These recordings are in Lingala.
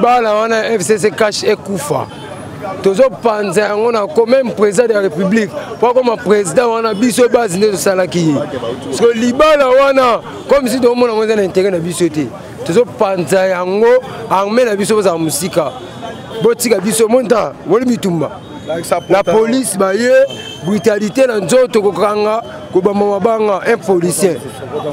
Libala wana FCC cash ekufa. Tozopanza yango na ko même président de la République po akoma président wana biso base nde tosalaki ye. Parce que libala wana comme si tokomona yango eza na intérêt na biso te. Tozopanza yango armée na biso bozala mosika. Botika biso monta woli bitumba. La police baye brutalité na nzoto kokanga kobamba mabanga un policier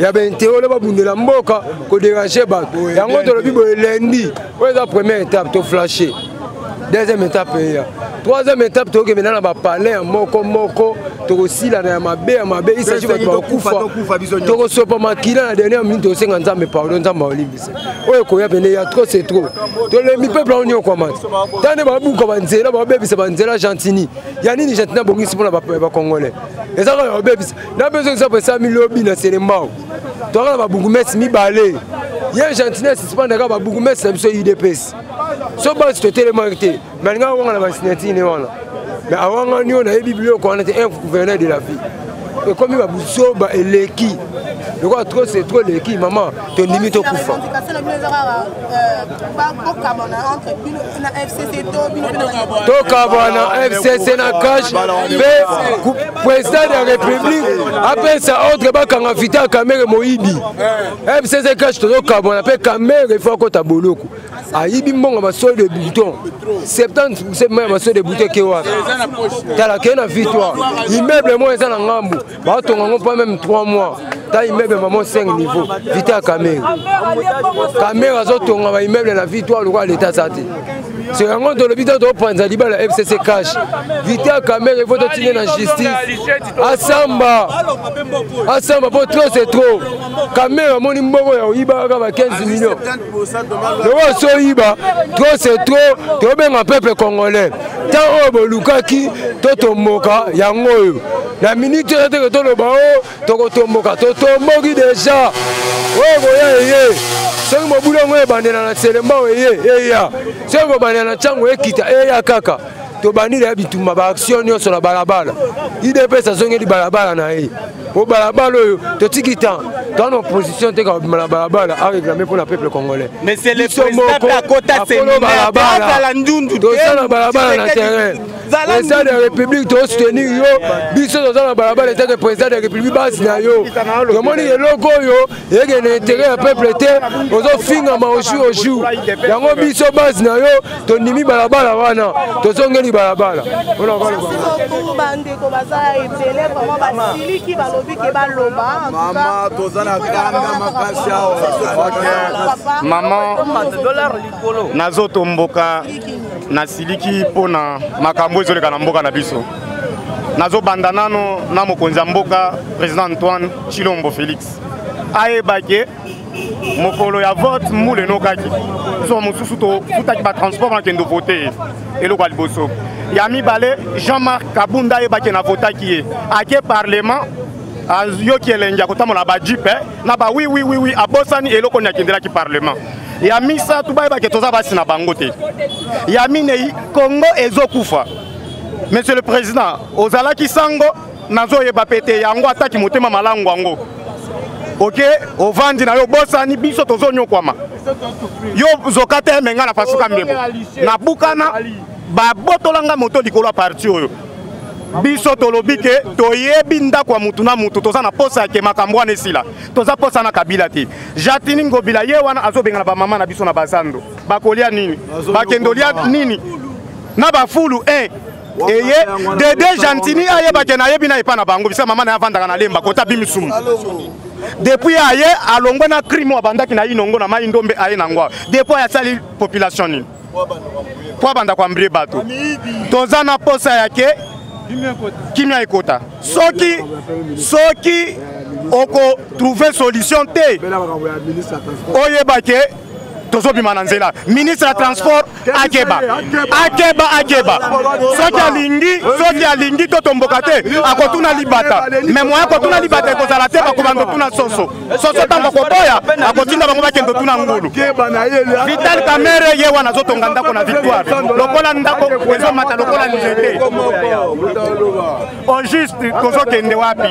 ya bainterole babundela mboka koderange bato yango tolobi boye lundi oyo eza première étape toflashe deuxième étape eya troisième étape tokokende na bapalais ya moko moko tokosilana ya mabe ya mabe isagi bato bakufa tokosopa makila na dernière minute tokosenga nzambe pardon nzambe aolimbisa oyo ekoya pene ya trop c'est trop tolembi peuple yango niokwama te tande babuka banzela babebisa banzela gentini ya nini gentini abongisi mpona bacongolais eza kaka babebisa na besoin exemple esami lobi na selembao toyaka na babourgmestre mibale ye gentini asuspendre kaka babourgmestre na biso udps so basi totelemaki te me alingaka wanga na basinatine wana me awangani oyo nayebi biloko wana te un gouverneur de la ville ekomi babuzoba eleki lokola trop c'est trop eleki mama tondimi tokufa tokabwana fcc na cash mpe président de la république apesa ordre bakanga vital kamere moyibi fcc cash tozokabwana mpe kamere ifo akota boloko ayibi mbongo basoi de bouton 70 ya basoi de bouton eke wapi tala kee na victoire immeuble moko eza na ngambu baotonga yango mpo meme 3 mois ta immeuble mamo 5 niveau vita kamere kamere azotonga baimmeuble na victoire lokola leta aza te so yango tolobi te topanza libala fcc cash vita kamere ifo totinde na justice asamba asamba mpo trop c'est trop kamere amoni mbongo ya koyiba kaka ba 15 millions lokola so oyiba trop c'est trop tobenga peuple congolais ntango oyo bolukaki totomboka yango oyo na minute oyo teke toloba o oh, tokotomboka totomboki deja oyo koya eye soki mobulu yango ebandela na selembao eye eya soki kobandela na ntango ekita eya kaka tobandi na bitumba baaction nyonso na balabala idps azongeli balabala na ye po balabala oyo totiki temps toa na opposition te kakobima na balabala areklame mpo na peuple congolais biso moko akolo balabala toza na balabala na terrain président de la république tosoutenir yo biso toza na balabala etake président de la république base na yo tomoni eloko oyo eke na intérêt ya peuple te ozofingama au jour au jour yango biso base na yo tondimi balabala wana tozongeli balabala bandeko baza ebele vraiment basiliki balobi ke baloba mama toza na kanda makasi awa mama nazotomboka nasiliki mpo na makambo ezoleka na mboka na biso nazobanda nano na mokonzi ya mboka président antoine tshilombo félix ayeba ke mokolo ya vote mbula enokaki biso mosusu tofutaki batransport na kende vote ye eloko ya liboso ya mibale jean-marc kabunda ayebaki na votaki ye ake parlement ayoki elengi ya kotambola ba jeep eh, na ba wi wi wi wi abosani eloko nini akendelaki parlement ya misato bayebake toza basi na bango te ya minei congo ezokufa monsieur le président ozalaki sango nazoyeba pe te yango ataki motema malangu yango oke ovandi na yo obosani biso tozonyokwama yo zoka te me ngai napasuka mbebo nabukana babotola nga moto likolo ya parti oyo biso tolobi ke toyebi ndako ya mutu na mutu toza na posa ya ke makambo wana esila toza posa na kabila te jatini ngobila ye wana azobengana bamama na biso na bazando bakolia nini bakende olia nini na bafulu 1 eye dede gentini ayeba ke nayebi na epa na bango bisa mama na ye avandaka na lemba kota bimisumu depuis aye alongwe na crime abandaki na inongo na mai ndombe aye na ngwa depuis aye asali population nini po abanda koambrie bato toza na posa ya ke kimia ekota soki soki okotrouve solution te oyeba ke tozobima na nzela ministre ya transport akeba akeba akeba soki alingi soki alingi totomboka te akotuna libata me moya kotuna libata ekozala te bakobanda otuna soso soso ntango akoboya akotinda bango bakende otuna ngulu vital kamere ye wana azotonga ndako na victoire lokola ndako ezomata lokola nzete au juste tozokende wapi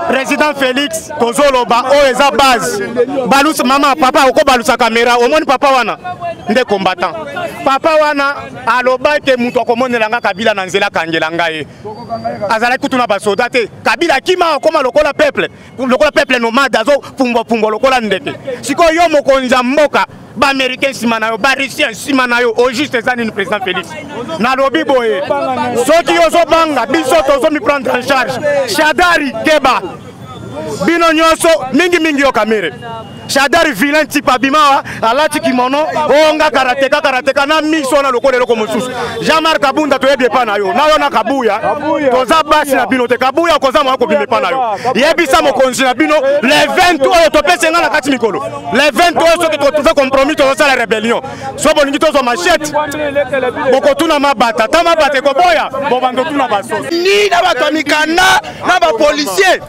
président félix tozoloba oyo eza base balusa mama papa okobalusa kamera omoni papa. Papa wana nde combattant. Papa wana alobaki moto akomonela nga Kabila na nzela akangela ngai ye. Azalaki kutu na basoda te. Kabila akima akoma lokola peuple, lokola peuple nomade azopumbwapumbwa lokola ndeke. Sikoyo yo mokonzi ya mboka, baaméricain nsima na yo, barussien nsima na yo, au juste eza nini président Félix? Nalobi boye, soki yo ozobanga biso tozomiprendre en charge. Shadary keba bino nyonso, mingimingi yo Kamere. Shadary vilain type abima alati kimono onga karateka karateka na miso wana lokola eloko mosusu. Jean-Marc Kabunda toyebi epa na yo, na yo na Kabuya toza basi na bino te. Kabuya okoza mwa kobima epa na yo. Yebisa mokonzi na bino le 20 oyo topesi nga na kati mikolo, le 20 oyo soki totrouve compromis tozosala rébellion. So bolingi tozwa machette bokotuna mabata, ta mabata ekoboya bobanda otuna basoso ni na bato ya mikanda na bapolisier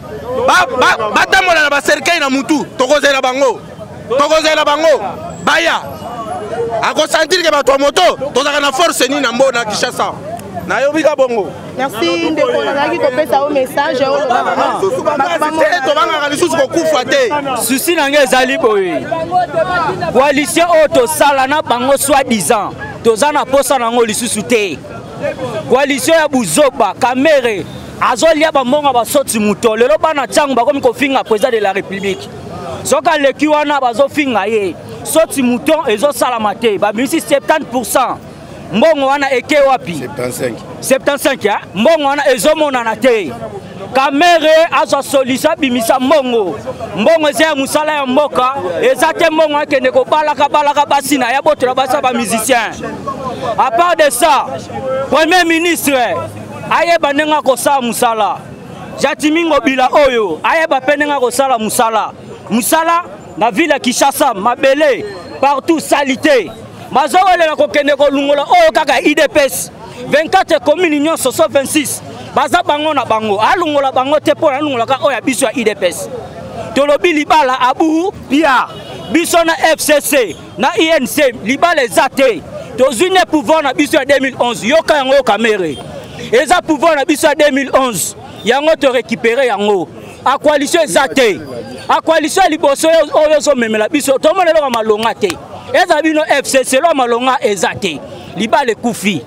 batambola na bacercueil na mutu. Tokozela bango, tokozela bango baya akosentir ke bato ya moto tozalaka na force nini na mbo na Kinshasa. Nayobi ka bongo. Merci ndeko, nazalaki kopesa yo message. Te, tobangaka lisusu kokufa te. Susi na ngai ezali boye, coalition oyo tosala na bango soi-disant toza na posa nango lisusu te. Coalition ya buzoba. Kamere azolia bambongo basoti moto. Lelo bana ntango bakomi kofinga président de la République, soki aleki wana bazofinga ye soti mouton. Ezosalama te. Babimisi 70, mbongo wana eke wapi? 75. 75 ya mbongo wana ezomonana te. Kamere azwa solution, abimisa mbongo. Mbongo eza ya mosala ya mboka, eza te mbongo akende kobalaka balaka basi na ya botola basi ya bamusicien. À part de ça, premier ministre ayeba ndenge akosala mosala. Gentiny Ngobila oyo ayeba mpe ndenge akosala mosala, mosala na ville ya Kinshasa. Mabele partout salité, bazowelela kokende kolungola oyo kaka UDPS. 24 commune nyonso so 26 baza bango na bango, alungola bango te mpo alungolaka oyo ya biso ya UDPS. Tolobi libala abu pia biso na FCC na UNC, libala eza te. Tozwi ne pouvoir na biso ya 2011. Yoka yango, yoka mere, eza pouvoir na biso ya 2011, yango torécupere yango. Acoalition eza te. Acoalition ya liboso oyo ozomemela biso, tomona eloko ya malonga te. Ezala bino FCC, eloko ya malonga eza te. Libala ekufi.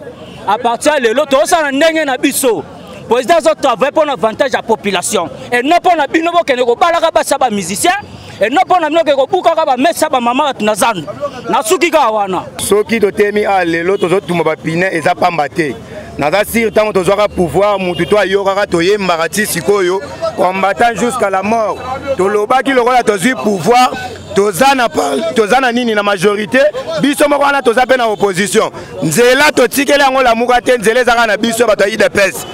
À partir ya lelo tozosala ndenge na biso. Président azotravaille mpo na avantage ya population et non mpo na bino bokende kobalaka basi ya bamusicien, et non mpo na bino okende kobukaka bamesa bamama bato na zandu. Nasuki kaka wana. Soki totemi a lelo tozotumba bapine, eza pamba te. Naza sûr, ntango tozwaka pouvoir, mutu to ayokaka toyembaka ti sikoyo combattant jusqu'à la mort. Tolobaki lokola tozwi pouvoir, toza na, toza na nini, na majorité biso moko wana, toza mpe na opposition. Nzela totikeli yango Lamuka te, nzela ezaka na biso bato ya UDPS.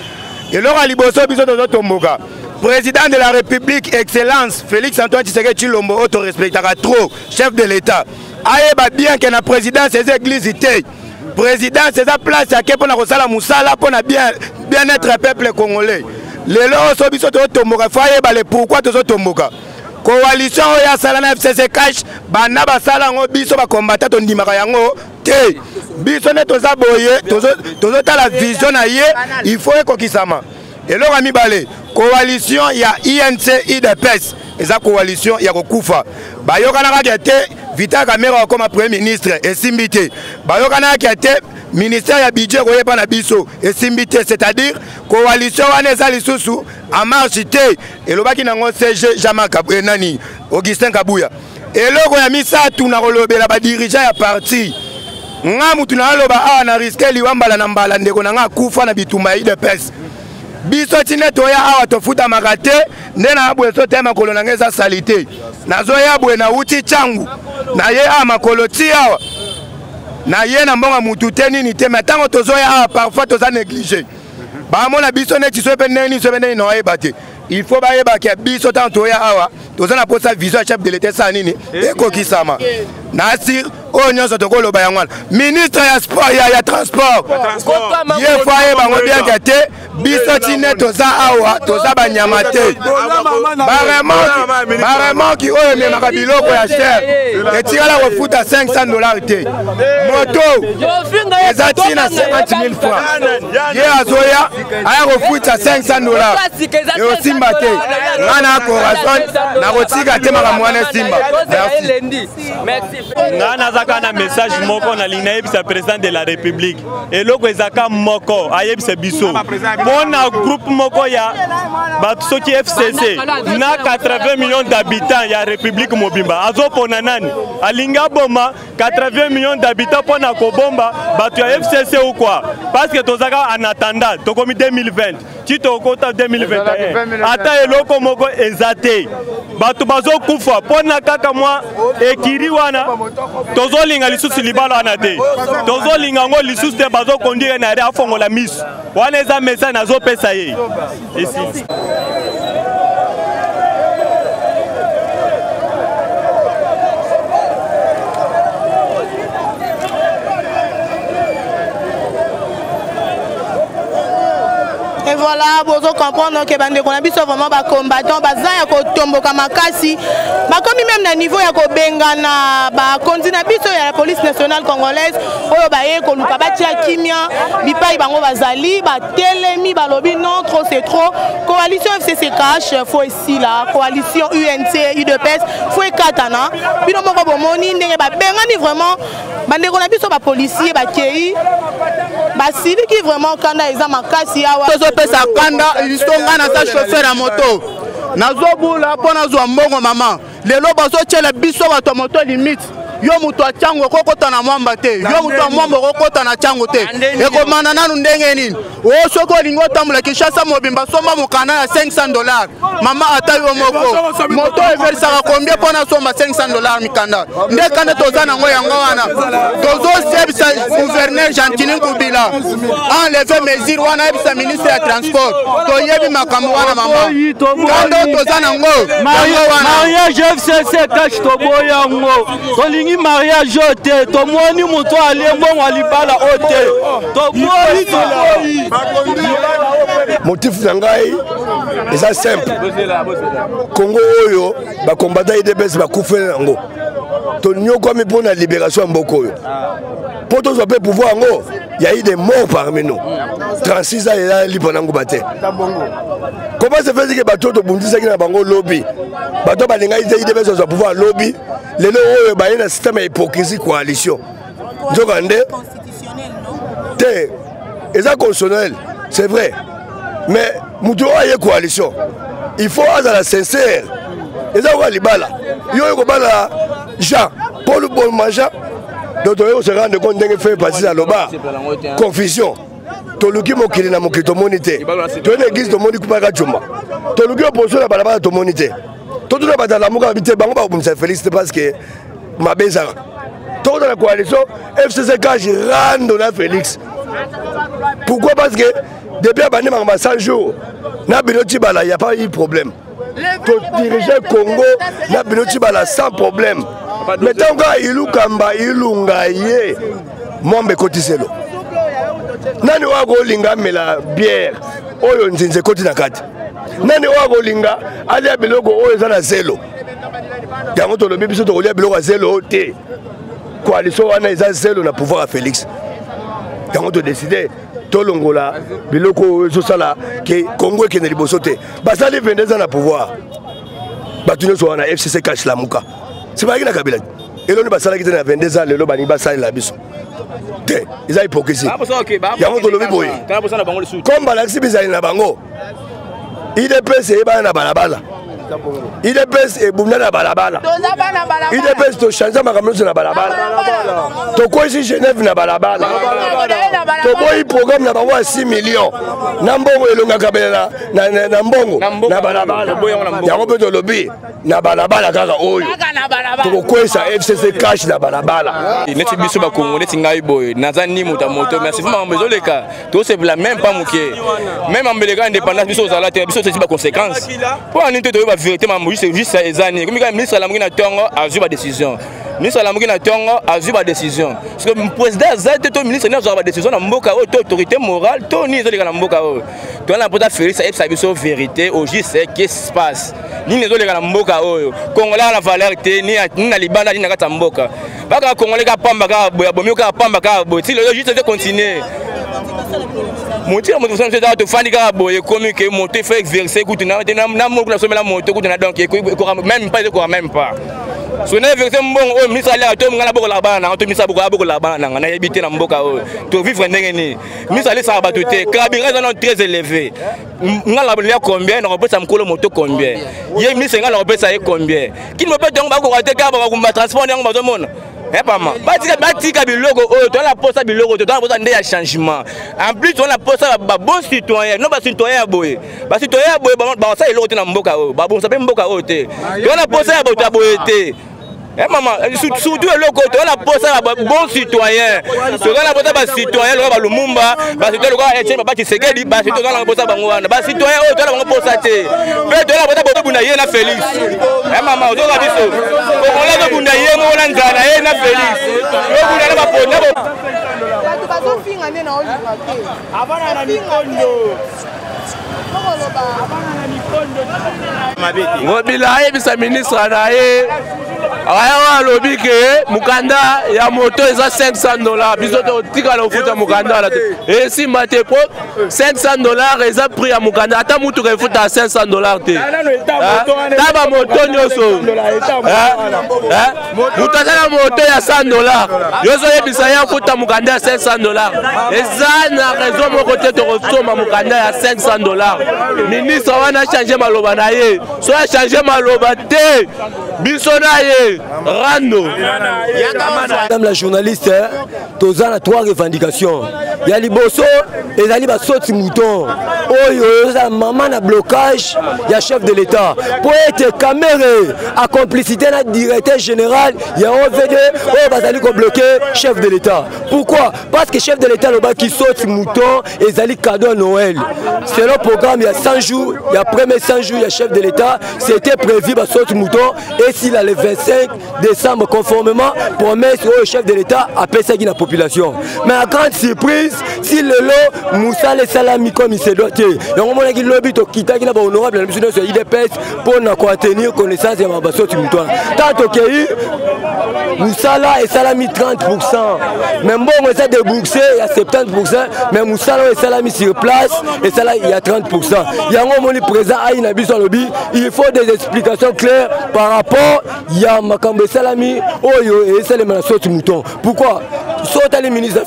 Eloko ya liboso biso tozotomboka, président de la République, excellence Félix Antoine Tshisekedi Tshilombo oyo torespectaka trop, chef de l'État, ayeba bien ke na présidence eza église te. Présidence eza place yake mpona kosala mosala mpona bien-être ya peuple congolais. Lelo oyo so biso tozotomboka, fo ayeba le pourquoi tozotomboka. Coalition oyo asala na FCC CACH, banda basala yango, biso bakombata tondimaka yango te. Biso nde toza boye, tozotala vision na ye, il faut ekokisama. Eloko ya mibale, coalition ya UNC UDPS eza coalition ya kokufa. Bayokanaka te. Vital Kamerhe akoma premier ministre, esimbi te. Bayokanaka te. Ministère ya budget koyeba na biso, esimbi te. C'est-à-dire coalition wana eza lisusu en marche te. Elobaki nango SG Jean-Marc nani, Augustin Kabuya. Eloko ya misato na kolobela badirigeant ya parti, nga mutu na aloba awa na risque liwa mbala na mbala. Ndeko na nga akufa na bitumba ya UDPS. Biso ti nde toya awa tofutamaka te. Nde na boye so te, makolo na ngai eza sali te. Nazoya boye, nauti Tshangu na ye awa, makolo ti awa na ye na mbongo mutu te nini te. Mais ntango tozoya awa, parfois toza négligé, bamona biso neti so mpe ndenge nini, so mpe ndenge nini, naoyeba te. Il faut bayebaka biso ntango toya awa toza na posa vision ya chef de l'État esala nini, ekokisama. Na sir oyo nyonso tokoloba yango wana. Ministre ya sport, ya transport, ye fo ayeba yango bien ke te, biso ti nde toza awa toza banyama te. Baremorque oyo ememaka biloko ya cher etikala kofuta 500 dollar te. Moto eza ntina 50 000 francs. Ye azoya aya kofuta 500 dollars eosimba te. Nga na Corazon nakotika te makambo wana esimba. Merci. Nga nazaka na message moko nalingi nayebisa président de la République. Eloko ezaka moko ayebisa biso mpo na groupe moko ya bato soki FCC na 80 millions d'habitants ya République mobimba azopona nani alingi aboma 80 millions d'habitants mpo na kobomba bato ya FCC ou quoi, parce que tozaka en attendant tokomi 2020 ti tokota 2021 ata eloko moko eza te. Bato bazokufa mpo na kaka mwa ekiri wana. Tozolinga lisusu libala wana te, tozolinga yango lisusu te. Bazokondire na ye afongola miso wana, eza message nazopesa ye esili. Et voilà, bozo comprendre que bandeko na biso vraiment ba combattant baza ya kotomboka makasi, bakomi même na niveau ya kobengana bakonzi na biso ya la police nationale congolaise oyo baye koluka batia kimia bipai bango bazali. Batelemi, balobi non, trop c'est trop. Coalition FCC CACH faut esila, coalition UNC UDPS faut ekatana. Bino moko bomoni ndenge babengani vraiment bandeko na biso bapolisier, bakei basiliki vraiment, kanda eza makasi awa. Tozopesa kanda liso. Ngai naza chauffeur ya moto, nazobula mpo nazwa mbongo. Mama, lelo bazotiela biso bato ya moto limite. Yo moto ya ntango okokota na mwamba te, yo moto ya mwamba okokota na ntango te. Ekomanda nanu ndenge nini? O soki olingi otambola Kinshasa mobimba, somba mokanda ya 500 dollars. Mama, ata yo moko moto eversaka combien mpo nasomba 500 dollars mikanda? Nde kanda toza nango yango wana. Tozosebisa gouverneur Gentiny Ngobila enleve mesure wana, ayebisa ministre ya transport. Toyebi makambo wana, mama, kanda toza nango yango wana. Mariage FCC CACH, toboyi yango. Tolingi mariage oyo te. Tomoni moto alie mbongo ya libala oyo te. Toboyi, toboyi. Motif na ngai eza simple. Kongo oyo bakombata UDPS bakufeli yango, tonyokwami mpo na libération ya mboka oyo, mpo tozwa mpe pouvoir yango. Ya eu des morts parmi nous. 36 ans eza lipa na nguba te. Comment se fait que bato oyo tobundisaki na bango lobi, bato balingaki te UDPS azwa pouvoir lobi, lelo oyo baye na système ya hypocrisie, coalition? Nzoka nde te, eza constitutionnel, c'est vrai, mais moto oyo aye coalition, il faut azala sincère. Eza koka libala, yo oyo kobala Jean Paul boma Jean. Donc toyei kose rendre compte ndenge frère Pacis aloba, confusion. Toluki mokili na mokili, tomoni te. Toye na église, tomoni kupaka jumba. Toluki opposition na balabala, tomoni te. Totuna bato alamuka, babi te, bango bakobimisa Félix te parce que mabe ezaka. Tokota na coalition FCC CACH rando na Félix. Pourquoi? Parce que depuis abandi makambo ya 100 jours na bino Tshibala, y a pas eu problème. Todirige Congo na bino Tshibala sans problème, mais ntango kaka Ilukamba ilunga ye mwambe ekotiselo nani oyo akolinga amela bière oyo nzinzi ekoti na kati? Nani oyo akolinga alia biloko oyo eza na zelo? Yango tolobi biso tokolia biloko ya zelo te. Coalition wana eza zelo na pouvoir ya Félix. Yango todécider tolongola biloko oyo ezosala ke Congo ekende liboso te. Basali 22 ans na pouvoir, bato nyonso wana FCC CACH Lamuka sibaki na Kabila, eloni basalaki te na 22 ans. Lelo balingi basalela biso te, eza hypocrisie. Yango tolobi boye, comme balakisi bizali na bango, UDPS eyebana na balabala, UDPS ebunda na balabala, UDPS tochange makambo nyonso na balabala, tokwesi Genève na balabala. Toboyi programme na bango ya 6 millions na mbongo elongaka bela na mbongo na balabala. Yango mpe tolobi na balabala kaka oyo tokokwesa FCC CACH na balabala. Neti biso bakongo, neti ngai boye, naza ni moto ya moto. Merci. Makambo ezoleka, tosepela même pas moke. Même ambeleka indépendance, biso ozala te, biso tosi baconséquence mpo ani te. Toyeba vérité, makambo juste juste eza nini? Komi kaka ministre alamuki na ntongo, azwi badécision. Ministre alamuki na ntongo, azwi badécision, parce que président aza te. To ministre nini azwaka badécision na mboka oyo? To autorité morale to nini ezoleka na mboka oyo? Toza na mposa Félix ayebisa biso vérité au juste, qu'est-ce qui se passe, nini ezoleka na mboka oyo. Congolais na valeur te, ni na libanda ni na kati ya mboka. Bakaka congolais kaka pamba, kaka boye, abomi kaka pamba, kaka boye ti lelo. Juste te, continue. Motif ya motivation biso ezaka tofandi kaka boye, ekomi ke moto il faut exercer kutu na moko nasomela moto kutu na, donc ekoka même pas, ekoka même pas. So na verse mbongo oyo ministre aliaka to ngai nabokolaka bana nanga, to ministre abokolaka bana nanga, nayebi te. Na mboka oyo tovivre ndenge nini? Ministre alisaka bato te, carburant eza nano très élevé. Ngai nalia combien, nakopesa mokolo moto combien? Ye ministre, ngai nakopesa ye combien? Kini mopeto yango bakoka te, kaka bakumba transport yango bazomona epama. Batika, batika biloko oyo. Toza na posa biloko te, toza na posa nde ya changement. En plus toza na posa babon citoyen, no bacitoyen ya boye. Bacitoyen ya boye bakosala eloko te na mboka oyo, babongisa mpe mboka oyo te. Toza na posa ya bato ya boye te. Eh mama, surtout eloko, toza na posa ya bon citoyen, toza na posa bacitoyen lokola balumumba, bacitoyen lokola Etienne Baba Tshisekedi. Bacitoyen, toza na posa bango wana. Bacitoyen oyo toza na bango posa te, mpe toza na posa botobunda ye na Félix. Eh mama, ozoka biso Kongola tobunda ye moko na nzala na ye na Félix, tobunda na bapona. Bato bazofinga nde na olinga te, ofinga te, okoloba. Ngobila ayebisa ministre na ye aya oyo alobi ke mokanda ya moto eza 500 dollar. Biso totikala kofuta mokanda wana te, esimba te, po 500 dollar eza prix ya mokanda. Ata mutuka efuta 500 dollar te. Ta bamoto nyonso, moto aza na moto ya 100 dollar, yo ozoyebisa ye afuta mokanda ya 500 dollar. Eza na raison moko te tokosomba mokanda ya 500 dollar. Ministre wana achange maloba na ye. So achange maloba te, biso na ye rando. Madame la journaliste, toza na trois revendications. Ya liboso ezali basoti mouton oyo eza mama na blocage ya chef de l'État, mpo ete Kamerhe a complicité na directeur général ya OVD oyo bazali kobloquer chef de l'État. Pourquoi? Parce que chef de l'État alobaki saute mouton ezali cadeau ya Noël. Selon programme ya 100 jours, ya premier 100 jours ya chef de l'État, c'était prévu basaute mouton esila le 25 décembre, conformément promesse oyo chef de l'État apesaki na population. Mais à grande surprise, si lelo mosala esalami comme il se doit te. Yango omonaki lobi tokitaki na bahonorable na biso nyonso ya UDPS mpo na koatenir connaissance ya basaute mouton. Tant tokei, mosala esalami 30, mais mbongo eza déboursé ya 70, mais mosala oyo esalami sur place esala ya 30. Yango omoni président ayi na biso alobi il faut des explications claires par rapport ya makambo esalami oyo esalema na saute mouton. Pourquoi? So otali ministre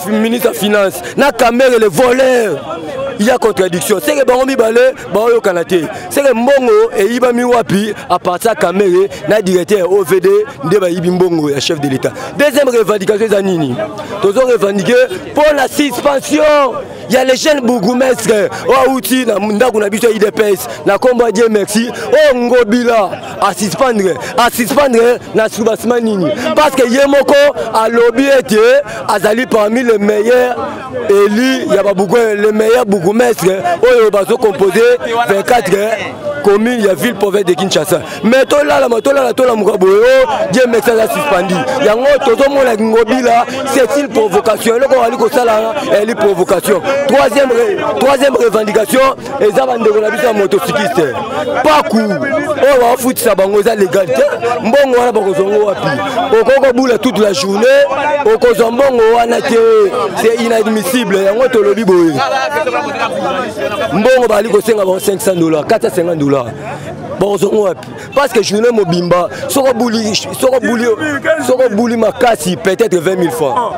ya finance na Kamerhe le voleur, il y a contradiction. Seke bango mibale baoyokana te. Seke mbongo eyibami wapi? À partir ya Kamerhe na directeur ya OVD nde bayibi mbongo ya chef de l'État. Deuxième revendication eza nini? Tozo revendiquer mpo na suspension ya le jeune bourgmestre oyo awuti na ndako na biso ya UDPS na nkombo ya Dieu Merci, oyo Ngobila asuspendre. Asuspendre na soubassement nini? Parce que ye moko alobi ete azali parmi les meilleurs élus ya babourg, le meilleur bourgmestre oyo bazocompose 24 commune ya ville province de Kinshasa. Mais tolalama, tolala, tolamuka boye, o Dieu Merci aza suspendu. Yango tozomona Ngobila, c'est une provocation. Eloko bali kosala eli provocation. Troisième revendication eza bandeko na biso ya motocycliste, paku oyo bafutisa bango eza légal te. Mbongo wana bakozwa ngo wapi? Okoki kobula toute la journée, okozwa mbongo wana te, c'est inadmissible. Yango tolobi boye, mbongo bali kosenga bango 500 dollars, 450 dollars, bakozwa ngo wapi? Parce que journée mobimba, soko obuli makasi, peut-être 20 000 francs.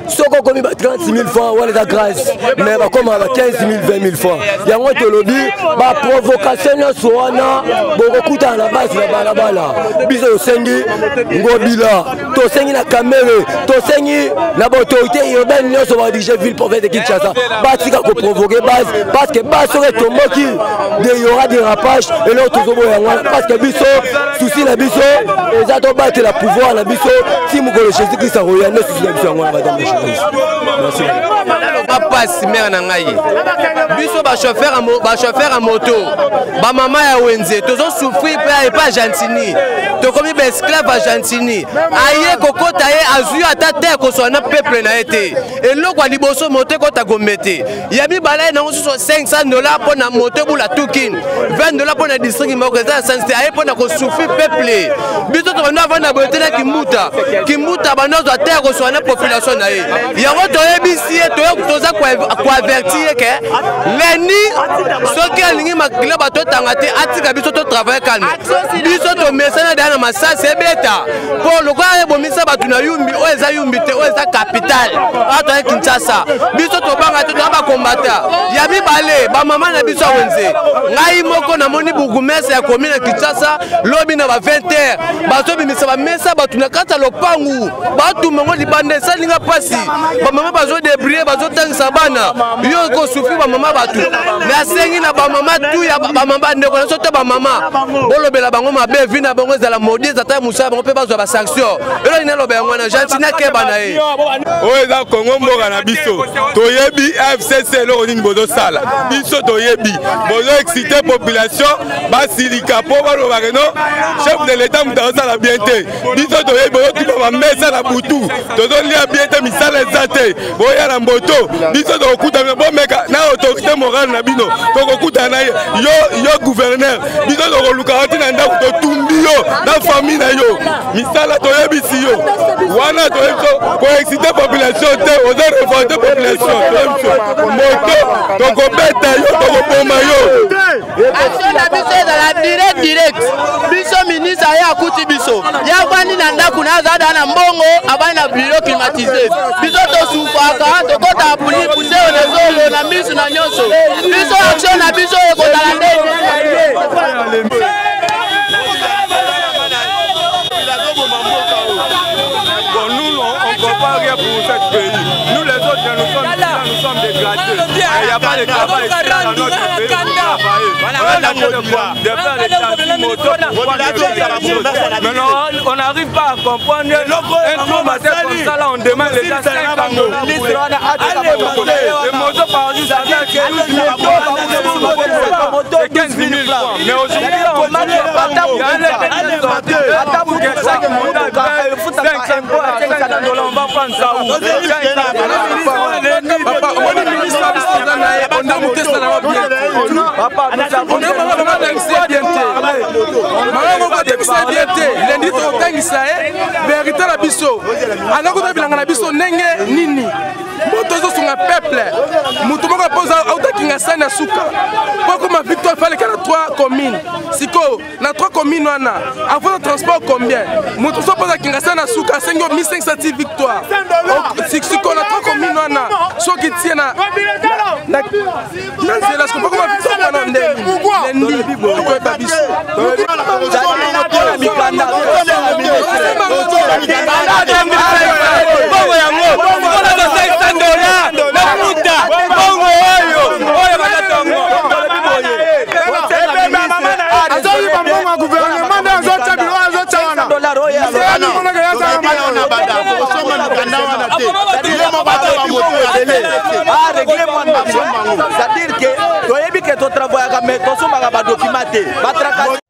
Soki okomi ba 36 000 francs, wana eza grâce, mais bakóma ba 15 000, 20 000 francs. Yango tolobi baprovocation nyonso wana bokokutana na base na balabala. Biso tosengi Ngobila, tosengi na Kamerhe, tosengi na baautorité urbaine nyonso badirige ville province de Kinshasa, batika koprovoquer base, parce que base soki etomboki, de y aura dérapage. Eloko tozoboya yango wana, parce que biso souci na biso eza tobatela pouvoir na biso ti mokolo Jésus Christ akoya. Nde souci na biso yango wana, madame la journaliste. Merci. Bapasi mare na ngai, biso bachauffeur ya moto, bamama ya wenze, tozosouffrir mpe epa Gentini tokomi. baesclave argentini aye kokota ye azwi ata te ya koswana na peuple na ye te. Eloko ya liboso moto ekota Gombe te, ya mibale ye nango susu 500 dollar mpo na moto ebula tukin, 20 dollar mpo na district moko eza ya sense te. Aye mpo na kosouffrir peuple. Biso tobanda avanda boye te na Kimbuta. Kimbuta banda ozwa te ya koswana na population na ye. Yango toyebisi ye, toza koaverti ye ke lundi soki alingi makila bato etanga te, atika biso totravaille calme. Biso tomesana deya na masasi ebeta mpo lokola ebomisa bato na Yumbi. Oyo eza Yumbi te, oyo eza capitale, awa toye Kinshasa. Biso tobanga te, toya bakombata. Ya mibale, bamama na biso ya wenze, ngai moko namoni bourgmestre ya commune ya Kinshasa lobi na ba 20 heures bazobimisa bamesa bato na kati ya lopangu, batumba yango libanda. Esalinga mpasi, bamama bazodebrie, bazotangisa bana, yo kosufri bamama bato. Nasengi na bamama tu ya bamama, bandeko na biso te, bamama bolobela bango mabe, vi na bango ezala modi, eza ta mosala bango mpe bazwa basanction. Eloni naloba yango wana, Gentiny akeba na ye. Oyo eza Kongo, mboka na biso. Toyebi FCC eloko nini bozosala. Biso toyebi bozo excite population, basilika mpo balobaka no chef de l'état moto azosala bien te. Biso toyebi bozotuba bamesa na butu, tozolia bien te, misala eza te. Boya na mboto, biso tokokuta bino, bomeka na autorité morale na bino, tokokutana na ye. Yo gouverneur, biso tokoluka yo ntina ndako, totumbi yo na famille na yo. Misala toyebisi yo wana, toyebi so koexcite population te, oza revolte population. Toyebi so moto tokobeta yo, tokoboma yo. Action na biso ezala direct direct. Biso ministre aye akuti biso, ye avandi na ndako na aza da na mbongo, avandi na bureau climatisé. Biso tosufaka, tokɔtaka puli puseo na zolo na misu na nyonso. Biso action na biso ekozala nde. Bon, nous, on ne comprend rien pour ce pays. Nous, les autres, nous sommes dégradés. Il n'y a pas de travail ici dans notre pays pour travailler. On est en train de faire des taxis moto pour pouvoir quelque. Maintenant, on n'arrive pas à comprendre. Un gros matin comme ça, là, on demande les gens 500 dollars. Les motos par jour, ça fait 12 000 c'est 15 000 francs. Mais aujourd'hui, on dit, il y a un pour que chaque moto 500 dollars, on va prendre ça où? Papa, omoni ministre na biso aza na ye onde motesa na bien, onde mama atangisa ye bien te, mama moko atangisa ye bien te. Lendi tokotangisa ye verité na biso, anakuta bilanga na biso ndenge nini moto ezosunga peuple. Moto moko mpo autakinga sani ya suka mpo akoma victoire, faleka na 3 commune. Sikoyo na 3 commune wana avant transport combien? Moto so mpo azakinga sani na suka, asengi yo 1500 ti victoire. Sikoyo na 3 commune wana, soki tie na nzela, siko mpo koma victoire wana ndeni. Lendi tokoyeba biso. Mbongo yango mpona 500 dollars nafuta mbongo oyo oyo batatongo. Azoyiba mbongo ya gouvernement nde azotya biloko azotya wana. C'est-à-dire que toyebi ke totravoyaka, mais tosombaka badocument te, batraka.